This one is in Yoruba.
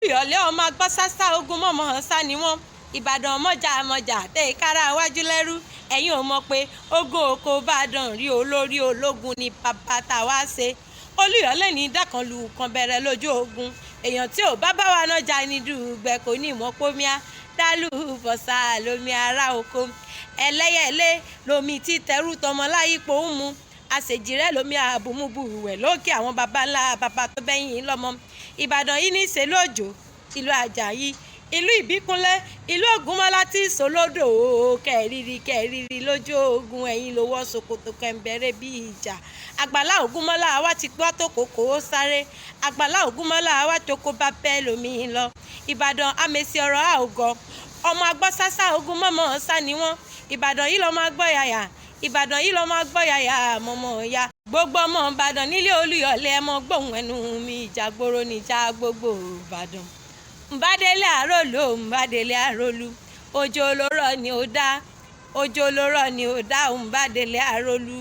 Olúyọ̀lé ọmọ agbọ́sásá ogun mọ̀mọ́ sá ni wọ́n. Ìbàdàn mọ́jà mọ́jà tẹ́ kára wájú lẹ́rú. Ẹ̀yin ò mọ̀ pé ogun oko bàdàn rí, olórí ológun ní bàbá tàwa ṣe. Olúyọ̀lé ní dákanlù kan bẹ̀rẹ̀ lójú ogun. Èèyàn tí ò bá bá wa nájà ní dùgbẹ́ kò ní mọ̀ pómíà dálù bọ̀sà lómi ara oko. Ẹlẹ́yẹlé lomi tí tẹrú tọmọ láyípo ń mu. Àṣejìrẹ́ lomi àbùmùbùwẹ̀ lókè àwọn baba ńlá baba tó bẹ́yìn lọ́mọ. Ìbàdàn yìí ní í ṣe lójó, ìlú Àjàyí, ìlú Ìbíkúnlé, ìlú Ògúnmọ́lá tí í ṣolódò kẹrìírí kẹrìírí lójú ogun. Ẹ̀yìn ló wọ́ ṣòkòtò kẹ̀ǹbẹ̀rẹ̀ bí ìjà. Àgbàlá Ògúnmọ́lá wa ti gbọ́ tó kòkó sáré. Àgbàlá Ògúnmọ́lá wa jókòó bá bẹ́ẹ̀ lómi lọ. Ìbàdàn àmèsì ọ̀rọ̀ àògọ́. Ọmọ agbọ́sásá ogun mọ́mọ́ sá ni wọ́n. Ìbàdàn yìí lọ́mọ agbọ́yàyà. Ìbàdàn yìí lọ́mọ agbọ́yàyà mọ́mọ́ ya. Gbogbo ọmọ Ìbàdàn nílé Olúyọ̀lé, ẹ mọ́ gbóhùn ẹnu mi. Ìjà gbòòrò níjà gbogbo Ìbàdàn. Ǹbádélé àrólù, ǹbádélé àrólù, òjò ló rọ̀ ni ó dá, òjò ló rọ̀ ni ó dá, ǹbádélé àrólù.